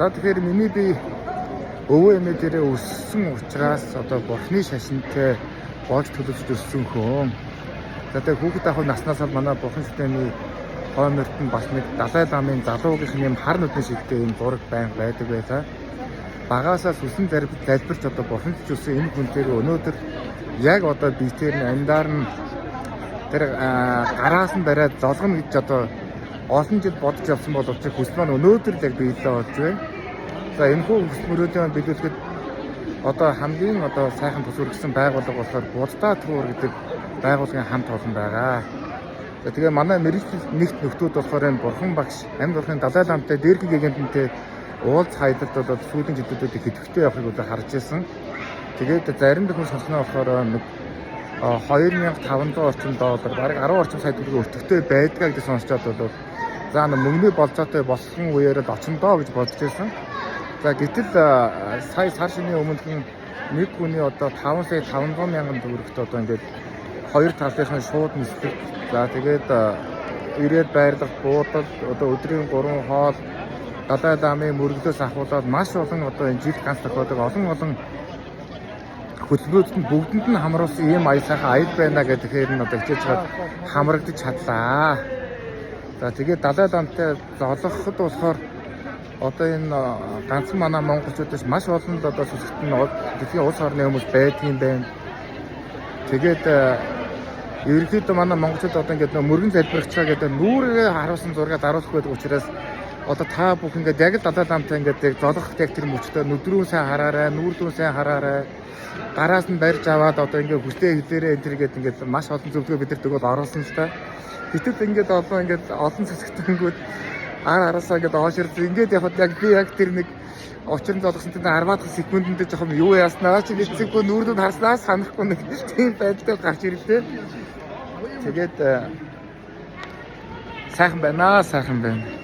За, тэгэхээр миний би өвөө эмээ дээрээ өссөн учраас одоо бурхны шашинтай болж төлөвшөж өссөн хүн. За, тэгээ хүүхэд ахуй наснаас л манай бурхан системийн хойморт нь бас нэг Далай ламын залуугийнх нь юм хар нүдэн шигтэй юм зураг байнга байдаг байлаа. Багаасаа сүсэн залбирч одоо бурханд ч өссөн энэ хүнтэйгээ өнөөдөр яг одоо биетээр нь амьдаар нь тэр гараас нь бариад золгоно гэж одоо олон жил бодож явсан боловч хүсэл маань өнөөдөр л яг биелээ болж байна. За, энэ хүү хүсэл мөрөөдөө биелүүлэхэд одоо хамгийн одоо сайхан тус үргэсэн байгууллага болохоор Будда Tour гэдэг байгууллагын хамт олон байгаа. За, тэгээ манай мэргэжил нэгт нөхдүүд болохоор энэ бурхан багш, амьд бурхны Далай ламтай дээрхэн гэгэнтэнтэй уулз хайдалд бол сүүлийн жилүүдэд ихэвчлэн явахыг одоо харж байсан. Тэгээд зарим хүн сонсноо болохоор нэг 2500 орчим доллар, бараг 10 орчим сая төгрөг өртөгтэй байдгаа гэж сонсчоод бол за нэг мөнгөний болзоотой болсон үеэр л очино доо гэж бодож байсан. За, гэтэл сая сар шинийн өмнөхөн нэг хүний одоо 5 сая 500 мянган төгрөгт одоо ингээд хоёр талынх нь шууд нислэг. За, тэгээд ирээд байрлах буудал, одоо өдрийн 3 хоол, Далай ламын мөрөглөөс ахуулаад маш олон одоо энэ жил ганц тохиолдог олон олон хөтөлбөрүүдэд нь бүгдэнд нь хамруулсан ийм аял сайхан аял байна гэхээр нь одоо хичээж чад хамрагдаж чадлаа. За, тэгээд Далай ламтай золгоход болохоор одоо энэ ганцхан манай монголчуудаас маш олон л одоо сүсэгт нь дэлхийн улс орны хүмүүс байдгийн байна. Тэгээд ерөнхийдөө манай монголчууд одоо ингээд нөө мөргөн залбирч байгаа гэдэг нүүргээ харуулсан зураг даруулах байдаг учраас одоо та бүхэн ингээд яг л Далай ламтай ингээд яг золгох яг тэр мөчтөө нүдрүүн сайн хараарай, нүүрлүүн сайн хараарай. Гараас нь барьж аваад одоо ингээд хүстэй хэлээрээ энэ төр гээд ингээд маш олон зөвлөгөө бид нарт өгөөд оруулсан л та. Гэтэл ингээд олон ингээд олон цэцэгтэнгүүд ар араасаа ингээд ооширч ингээд явхад яг би яг тэр нэг учран золгосон тэр 10 дахь секундэд жоохон юу яаснаа чи мэдсэнгүү, нүүрлүүд харснаа санахгүй нэг тийм байдалтай гарч ирлээ. Тэгээд сайхан байна, сайхан байна.